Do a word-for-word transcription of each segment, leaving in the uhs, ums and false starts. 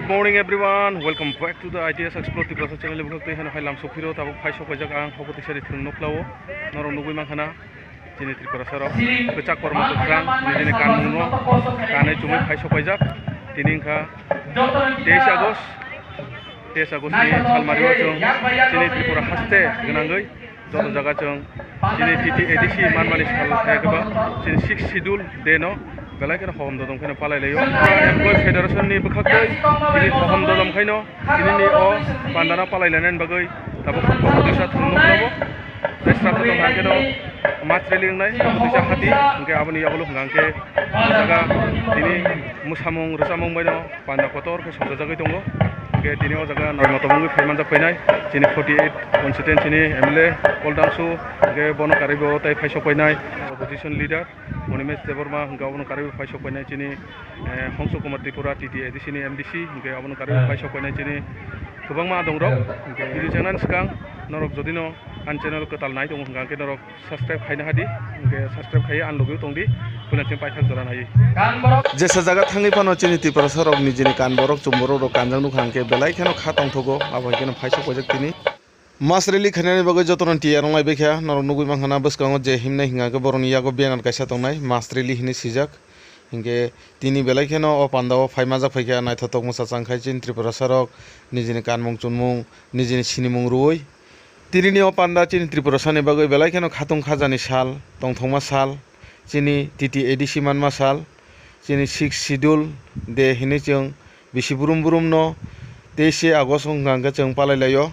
Morning everyone, welcome back to the I T S Explore Tiprasa channel. Bwkhak twi hano hai lamsok phiro tabuk phai sok paijak ang hobo tisari thwng nukla o norok nugwi mankha na chini Tripura sarok kwchak kormo kwkhwrang nijini kanmungno kanwi chumui phai sok paijak. Tini wngkha teis August, teis August ni salmari o chwng chini Tripura haste gwnangwi joto jaga chwng chini T T A D C manmani sal khe ba chini sixth schedule day no belai kheno hohom dodom kheno palai laio. Employee Federation ni bwkhak twi tini hohom dodom khaino tini ni o panda no palai lainani bagwi tabuk hobo tisa thwng nukla bo. Tei srattho tong hwnkhe no mas rally wngnai hobo tisa hati hwnkhe aboni yagulo hwnkha hwnkhe o jaga tini mwsamung rwchapmung bai no panda kotor khe sojajagwi tongo. Hwnkhe tini o jaga norma tongwi phai manjak phainai chini forty eight constituency ni M L A Paul Dangsu, hwnkhe bono karwi bo tei phai sok painai opposition leader Animesh Debbarma, hwnkhe obono karwi phai sok painai chini, eh, Hongsu Kumar Tripura T T A D C ni M D C, hwnkhe obono karwi phai sok painai chini kwbangma adongrok. Hwnkhe video changnani swkang norok jodi no ani channel kwtal nai tongo hwnkha hwnkhe norok subscribe khaina hadi, hwnkhe subscribe khaiwi ani logio tongdi, phunasing paithak jora naiwi. Jesa jaga thangwi phano chini Tiprasa rok nijini kan borok chumborok rok kanjak nukha hwnkhe belai kheno kha tongthogo, abo hai kheno phai sok paijak tini. Mas rally khainani bagwi jotono tiyar wnglai baikha, norok nugwi mankha na bwskango je himnai hwnkha hwnkhe borokni yago banner kaisa tongnai, mas rally hinwi swijak. Hinkhe tini belai kheno o pandao phai majak phaikha, naithotok mwchachang khai chini Tripurasa rok nijini kanmung chunmung, nijini sinimung rwui. Tinini o panda chini Tripurasani bagwi belai kheno khatung khajani sal, tongthokma sal, chini T T A D C manma sal, chini sixth schedule day hinwi chwng bisi brum brumno teis August wngkha hwnkhe chwng palai laio.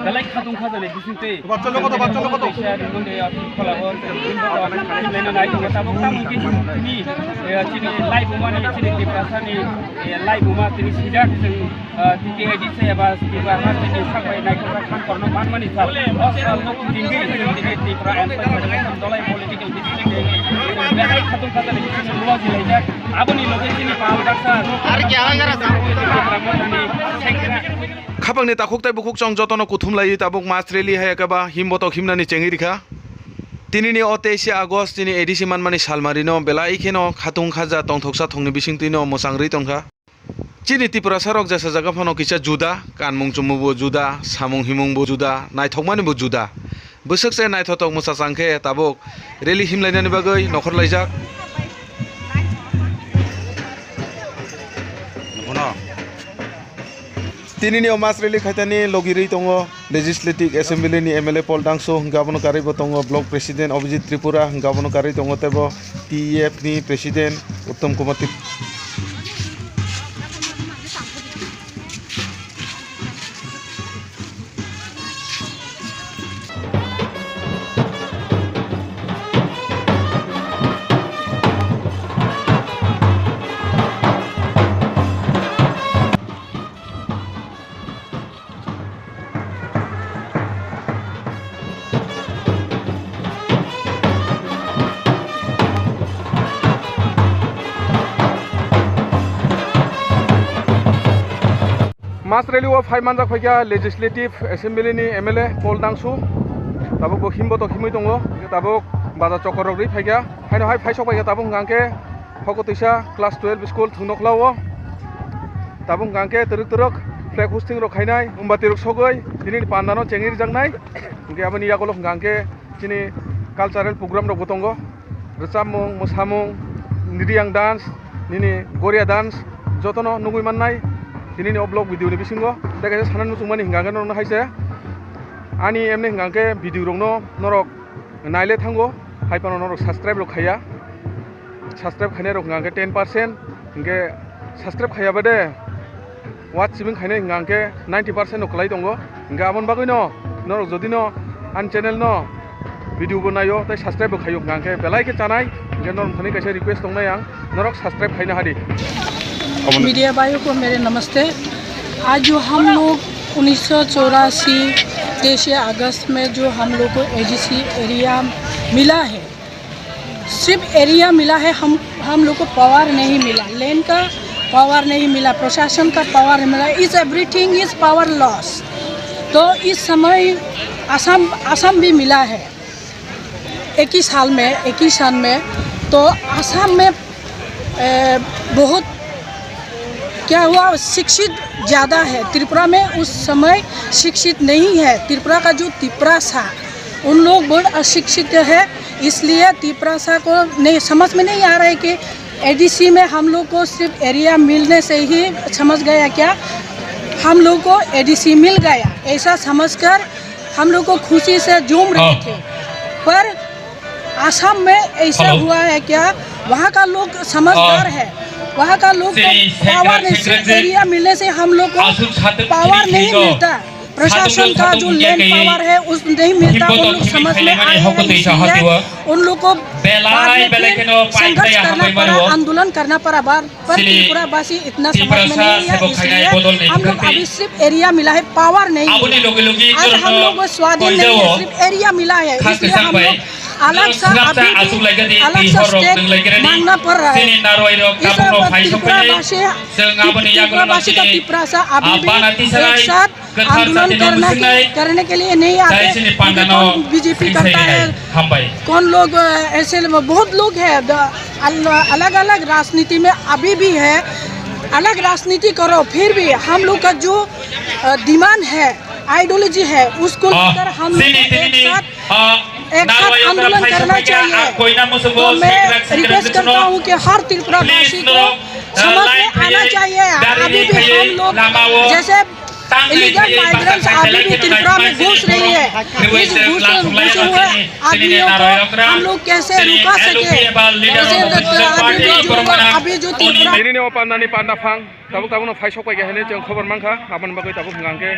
Belai khatung khajani bising tei. Bacha logo to, bacha logo to. Teisa rimon de, ah, phola o, rimon de, ah, nai tongo, tabuk tamung khe chini, eh, chini lai buma ni, chini Tiprasa ni, eh, lai buma chini sijak chwng, ah, T T A D C eba Tiprasa chini sabai nai kok khan korno man mani sal. O sal no kuting di, chini Tripura Employee Federation dolai political decision de, belai khatung khajani bising luwa jilaijak. Aboni loge chini pal daksa. Ar kya hoi gara sa? Tiprasa ni sekra. Khapangni takhuk tei bukhuk chwng jotono kuthum laiwi tabuk mas rally hai khe ba himbotok himnani chengwi rikha. Tinini o teis August chini A D C manmani salmarino belai kheno khatung khaja tongthoksa thongni bisingtwino mwchang rwi tongkha. Chini Tiprasa rok jesa jaga phano kisa juda, kanmung chumungbo juda, samung himungbo juda, naithokmanibo juda. Bwswk se naithotok mwchachang khe tabuk rally himlainani bagwi nokhorlaijak. Bono. Tinini o mas rally khaitani logirwi tongo Legislative Assembly ni M L A Paul Dangso, hwnkhe abono karwi bo tongo Block President Abhijit Tripura, hwnkhe abono karwi tongo teibo T E F ni President Uttom Kumar Trip-, Mas rally o phai manjak phaikha Legislative Assembly ni M L A Paul Dangsu. Tabuk bo himbotok himwi tongo. Tabuk baja chokor rok rwi phaikha. Haino hai phai sok phaikha tabuk hwnkha khe Hoko twisa class twelve school thwngnokhla o. Tabuk hwnkha khe twrwk twrwk flag hosting rok khainai, mombati rok sogwi tini ni panda no chengwi rwjaknai. Hwnkhe aboni yagulo hwnkha khe chini cultural program rok bo tongo. Rwchapmung, mwsamung, Nidiyang dance, nini Goria dance jotono nugwi mannai tini ni o vlog video ni bisingo. Tei kaisa sana muchungmani hwnkha khe norokno hai se ani emni hwnkha khe video rokno norok naile thango, hai phano norok subscribe rok khaiya. Subscribe khainai rok hwnkha khe ten percent, hinkhe subscribe khaiya bade watch sibing khainai hwnkha khe ninety percent no kwlai tongo. Hinkhe aboni bagwi no norok jodi no ani channel no video bo naio tei subscribe bo khaio hwnkha khe belai khe chanai, hinkhe norok thani kaisa request tongnai ang, norok subscribe khaina hadi. Media भाइयों को मेरे नमस्ते। आज जो हम लोग उन्नीस सौ चौरासी तेईस अगस्त में जो हम लोग को एडीसी एरिया मिला है, सिर्फ एरिया मिला है, हम हम लोग को पावर नहीं मिला, लैंड का पावर नहीं मिला, प्रशासन का पावर नहीं मिला, is everything is power loss। तो इस समय आसाम, आसाम भी मिला है एक ही साल में, एक ही सन में। तो आसाम में, ए, बहुत क्या हुआ, शिक्षित ज़्यादा है। त्रिपुरा में उस समय शिक्षित नहीं है। त्रिपुरा का जो तिपरासा, उन लोग बहुत अशिक्षित है, इसलिए तिपरासा को नहीं, समझ में नहीं आ रहा है कि एडीसी में हम लोग को सिर्फ एरिया मिलने से ही समझ गया क्या, हम लोग को एडीसी मिल गया, ऐसा समझकर हम लोग को खुशी से झूम रहे हाँ। थे। पर आसाम में ऐसा हाँ। हुआ है क्या? वहाँ का लोग समझदार हाँ। है, वहाँ का लोग को पावर नहीं, सिर्फ एरिया मिलने से हम लोग को पावर नहीं मिलता। प्रशासन का जो लैंड पावर है, उस नहीं मिलता। उन लोग समझ में आए हैं, इसलिए उन लोग को बाद में फिर संघर्ष करना पड़ा, आंदोलन करना पड़ा। बार पर त्रिपुरावासी इतना समझ में नहीं है, इसलिए हम लोग अभी सिर्फ एरिया मिला है, पावर नहीं मिला। आज हम लोग को स्वाधीन नहीं है, सिर्फ एरिया मिला है, इसलिए हम लोग अलग सा, अभी भी अलग सा स्टेट मांगना पड़ रहा है। इस त्रिपुरावासी, त्रिपुरावासी का तिपरासा अभी भी एक साथ आंदोलन करना के, करने के लिए नहीं आते, क्योंकि कौन बीजेपी करता है, कौन लोग, अ, ऐसे लोग, बहुत लोग हैं, द-, अल-, अलग-अलग राजनीति में अभी भी है। अलग राजनीति करो, फिर भी हम लोग का जो, अ, डिमांड है, आइडियोलॉजी है, उसको लेकर हम लोग एक साथ, एक साथ आंदोलन करना चाहिए। तो मैं रिक्वेस्ट करता हूँ कि हर त्रिपुरा वासी को समझ में आना चाहिए, अभी भी हम लोग जैसे इलीगल माइग्रेंट्स अभी भी त्रिपुरा में घुस रही है। इस घुस, घुसे हुए आदमियों को हम लोग कैसे रुका सके? कैसे अभी भी जो, अभी जो Tripura Tini ni o panda ni panda phang tabuk tabuk no phai sok pai kha hwnwi chwng khobor mankha, aboni bagwi tabuk hwnkha hwnkhe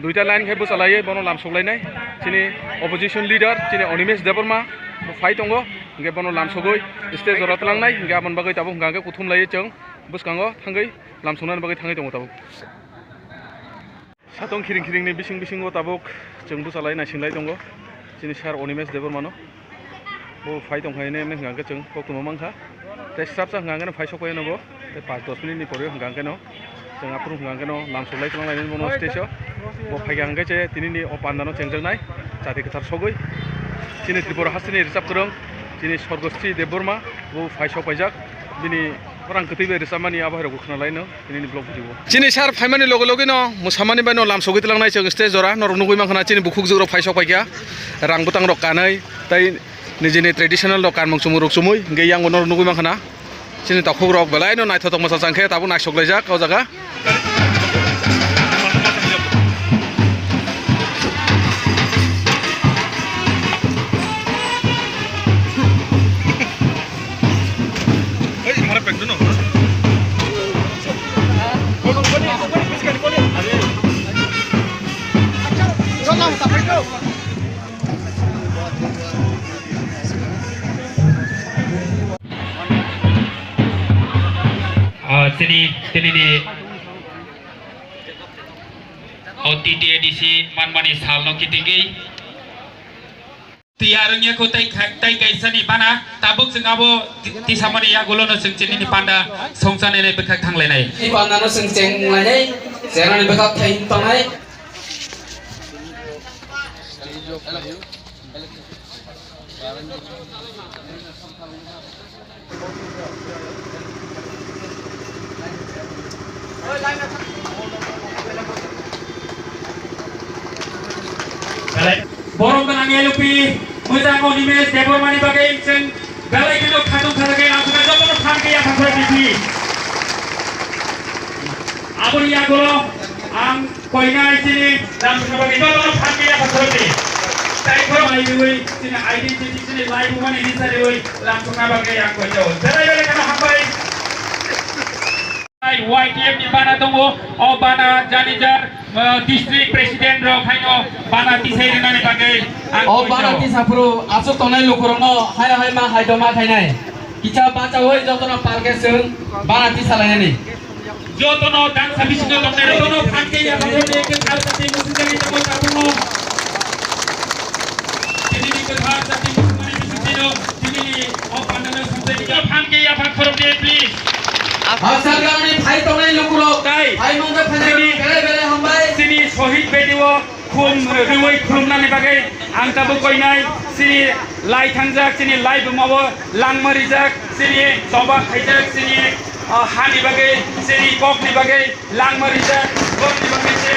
duita line khe bwchalaiwi bono lam sok lainai. Chini opposition leader chini Animesh Debbarma bo phai tongo, hwnkhe bono lam sogwi stage o rw tlangnai, hwnkhe aboni bagwi tabuk hwnkha hwnkhe kuthum laiwi chwng bwskango thangwi lam soknani bagwi thangwi tongo tabuk. Satong khiring khiring ni bising bisingo tabuk chwng bwchalai naisinglai tongo chini sir Animesh Debbarma no. Bo phai tongkha hwnwi hwnwi hwnkha hwnkhe chwng koktwma mankha. Tei swrapsa hwnkha hwnkhe no phai sok phai no bo. Tei panch dos minute ni pore hwnkha hwnkhe no chwng aphuru hwnkha hwnkhe no lam soklai twlang lainai bono stage o. Bo phaikha hwnkhe se tini ni o panda no chengjaknai chati kwthar sogwi. Chini Tripura hasteni rwchap kwrwng chini Sorgosti Debbarma bo phai sok paijak. Bini khorang kwtwi bai rwchapmani abo hai rokbo khwnalai no. Chini sir phaimani loge loge no mwsamani bai no lam sogwi tlangnai chwng stage jora norok nugwi mankha na chini bukhuk jugrok phai sok paikha rang bwtang rok kanwi tei nijini traditional rok kanmung chumung rok chumui hwnkhe yang bo norok nugwi mankha na chini takhuk rok belai no naithotok mwsa chang khe tabuk naisok laijak o jaga. Ah, chini, chini ni, o T T A D C manmani sal no kitingwi. Tiyar wngya kho tei khai-, tei kaisa ni bana tabuk chwng abo ti-, tisamani yagulo no chwng chini ni panda songchani nai bwkhak thanglainai. Ni panda no chwng cheng lainai, chengani bwkhak thai tongnai. Borok gwnang L P mwchang Animesh Debbarmani bagwi chwng belai kheno khatung khajagai lamsokha jotono phan khe yaphang khoroknwi phi. Aboni yagulo ang Koinai chini lamsokna bagwi jotono phan khe yaphang khoroknwi. Tai khorok mai riwi chini identity chini life mani nisa riwi lamsokna bagwi ang koijago. Belai belai kheno hambai. Y T F ni bana tongo, o bana jani jar, uh, district president rok haino bana tisai rwnani bagwi ang koijago. O bana tisa phuru aswk tongnai lukurokno haino hai ma hai do ma khainai. Kisa bachaui jotono palke chwng bana tisa lainani. Jotono dangsa bisingo tongnai jotono phan khe yaphang khoroknwi kwthar jati muchungjaknai tabuk tabukno. Tini ni kwthar jati muchungmani bisingtwino tini ni o pandano samsai ni phan khe yaphang khoroknwi, please. Haksa gramni phai tongnai lukurok. Tai. Phai mangkha phai tini bere bere hambai. Tini Shohid Bedi o Khum rwui khulumnani bagwi ang tabuk koinai chini lai thangjak, chini lai bumao langma rijak, chini choba khaijak, chini, o, hani bagwi, chini kokni bagwi langma rijak, kokni bagwi se,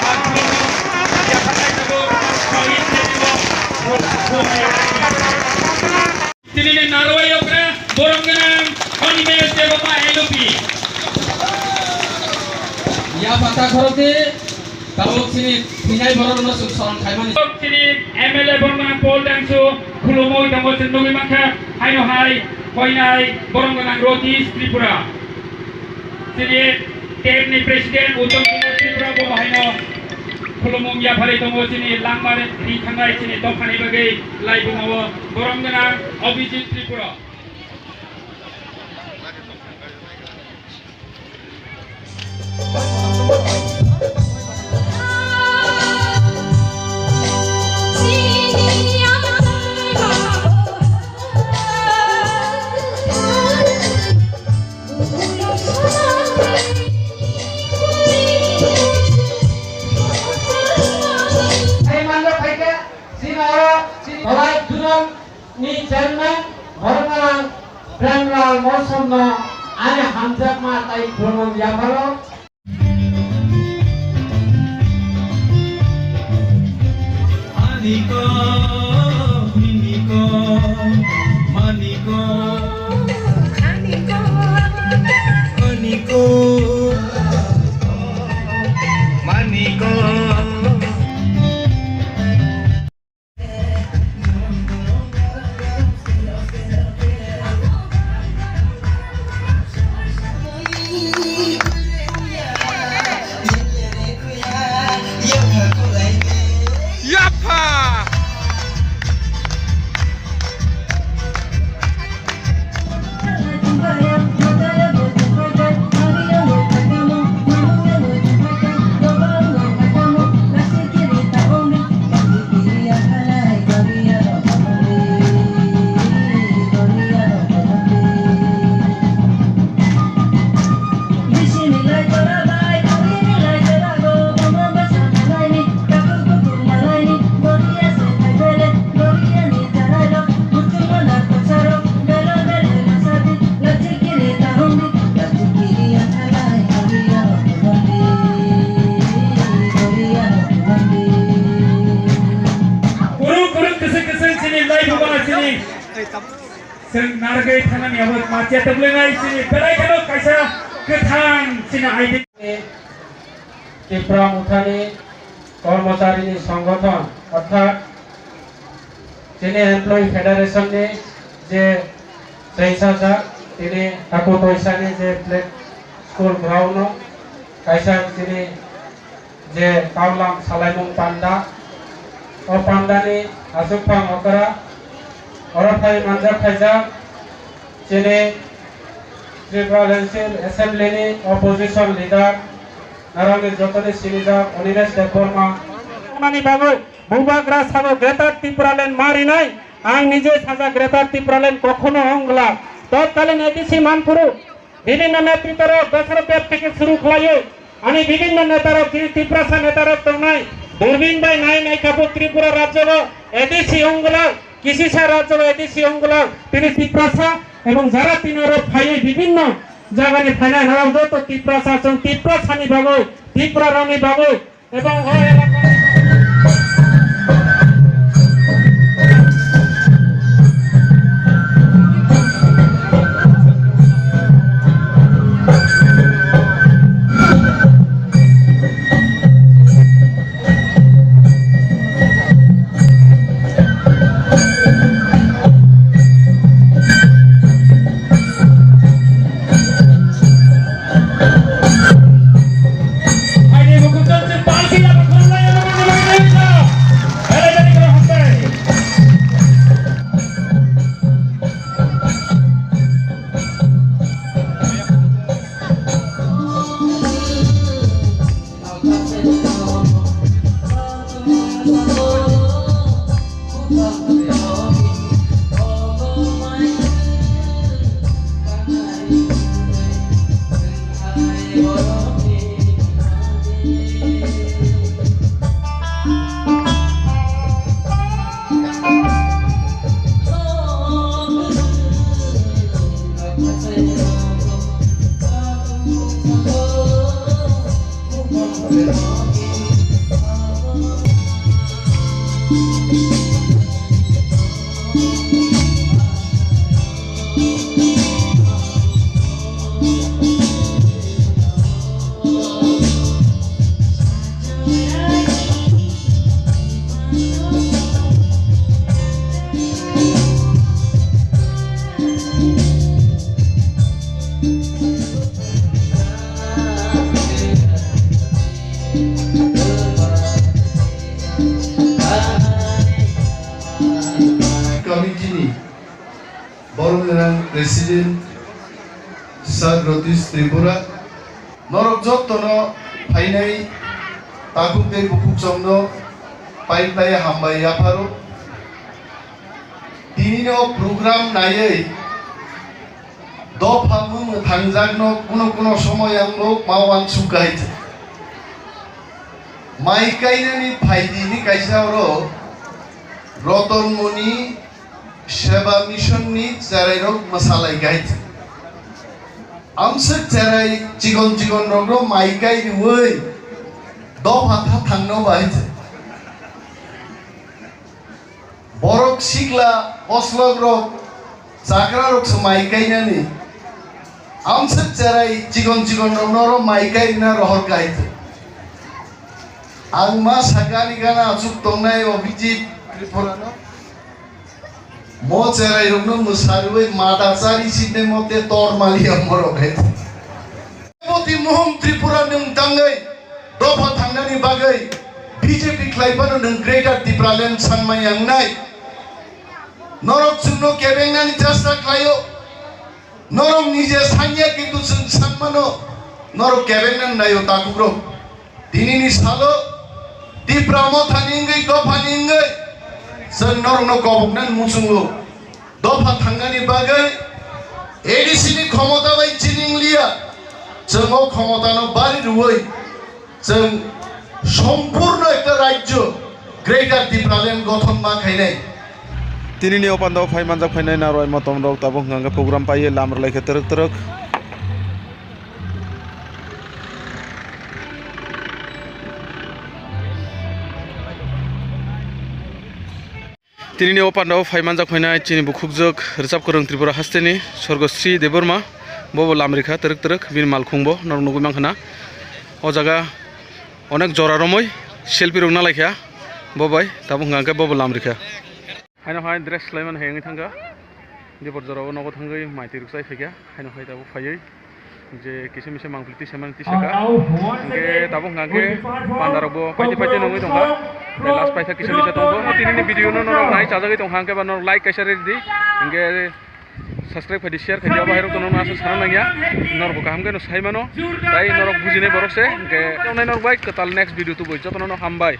a, khulumno yapharnai tabuk, o, Iswrani bo, o, khum rwui. Tini ni narwai okra borom gwnang Animesh Debbarma L O P. Ya pata khorokdi, tabuk chini thwinai borok no chwng soron khaimani. Chini M L A borom gwnang Paul Dangsu khulumui tongo chwng nugwi mankha, haino hai koinai borom gwnang Rotish Tripura. Chini tep ni president Uttam Kumar Tripura bo haino khulumung yapharwi tongo chini langma ri thangnai chini dophani bagwi lai bumao borom gwnang Abhijit Tripura. Tei manjak phaikha, chini oro, chini Dholai Dunong ni chairman, borok gwnang Premlal Mosomno ani hamjakma tei khulumung yapharo. Aniko, miniko, maniko, aniko, aniko, maniko. Yapha! Kurung kurung keseng keseng sini lai bubana sini. Seng nargai thanani abo matia tablenai sini berai kano kaisa kethang sini aidi. Tipra Mothani Kormocharini Songothon orthat chini Employee Federation ni je chengsa jak tini haku toisa ni je play school ground no kaisa chini je kaulam salaimung panda o panda ni aswk phang okra oro phai manjak khaijak chini Tripura Council Assembly ni opposition leader Narangni jotoni sinijak Onimesh Debbarma. Nani bagwi bubagra sabo Greater Tipraland ma rinai, ang nije sajak Greater Tipraland kokhono wngla. Totkalin A D C manphuru, bibhinno netritwarok Dasarath Deb theke suru khlaiwi, ani bibhinno netarok, chini Tiprasa netarok tongnai, durbin bai nai nai kha bo Tripura rajyo o A D C wngla, kisisa rajyo o A D C wngla, tini Tiprasa ebong jara tini oro phaiwi bibhinno jagani phainai norok joto Tiprasa chwng Tiprasani bagwi, Tiprarokni bagwi, ebong o elakani Committee ni borok ni nang President Sir Ratish Tripura, norok jotono phainai takhuk tei bukhuk chongno pai pai hambai yapharo. Tini no program naiwi dopha mung thangjakno kuno kuno somoy ang bo ma uansuk kahai se. Mai kainani phaidi ni kaisa oro Roton Moni Seba Mission ni cherai rok mwsalai kahai se. Amswk cherai chikon chikon rokno mai kai riwi dopha tha thangno bahai se. Borok sikla boslok rok chakra rok se mai kainani. Amswk cherai chikon chikon rok noro mai kairina rohor kai. Ang ma sakani gana achuk tongnai Abhijit Tripura no. Mo cherai rok no mwsarwi mada chari sinde mote tor mali amorok hai. Moti Mohon Tripura nwng tangwi dopha thangnani bagwi B J P khlai phano nwng Greater Tipraland sanmani ang nai. Norok chwngno kebengnani chesta khlaio. Norok nije sanya kintu chwng sanmano. Norok kebengnani naio takukrok. Tinini salo Tipra mothani wngwi dophani wngwi chwng norokno koboknani muchungo. Dopha thangnani bagwi A D C ni khomota bai chini wngliya, chwng o khomotano bari rwui chwng sompurno ekta rajyo Greater Tipraland gothon ma khainai. Tinini o pandao phai manjak phainai narwai motom rok tabuk hwnkha khe program paiwi lam rwlai khe twrwk twrwk. Tinini o pandao phai manjak phainai chini bukhukjwk rwchap kwrwng Tripura hasteni Sorgosri Debbarma, bobo lam rikha twrwk twrwk bini malkhungbo norok nugwi mankha na. O jaga onek jora romwi selfie rok nalaikha, bo bai tabuk hwnkha khe bobo lam rikha. Haino hai dress swlaimani hai wngwi thangkha. Dipor jorao nogo thangwi mai twi rwksai phaikha. Haino hai tabuk phaiwi je kisa misa mangpili tisa mani tisa kha. Hwnkhe tabuk hwnkha khe pandarokbo paite paite nungwi tongkha. Tei last paitha kisa misa tongkha. O tinini video no norok nai chajagwi tongkha hwnkhe ba norok like kaisa rw di. Hwnkhe subscribe khai di, share khai di, abo hai rok to norok asa sana nangya. Norok bo kaham khe no sai mano. Tai norok bujinai borok se. Hwnkhe tongnai norok bai kwtal next video tubui jotono no hambai.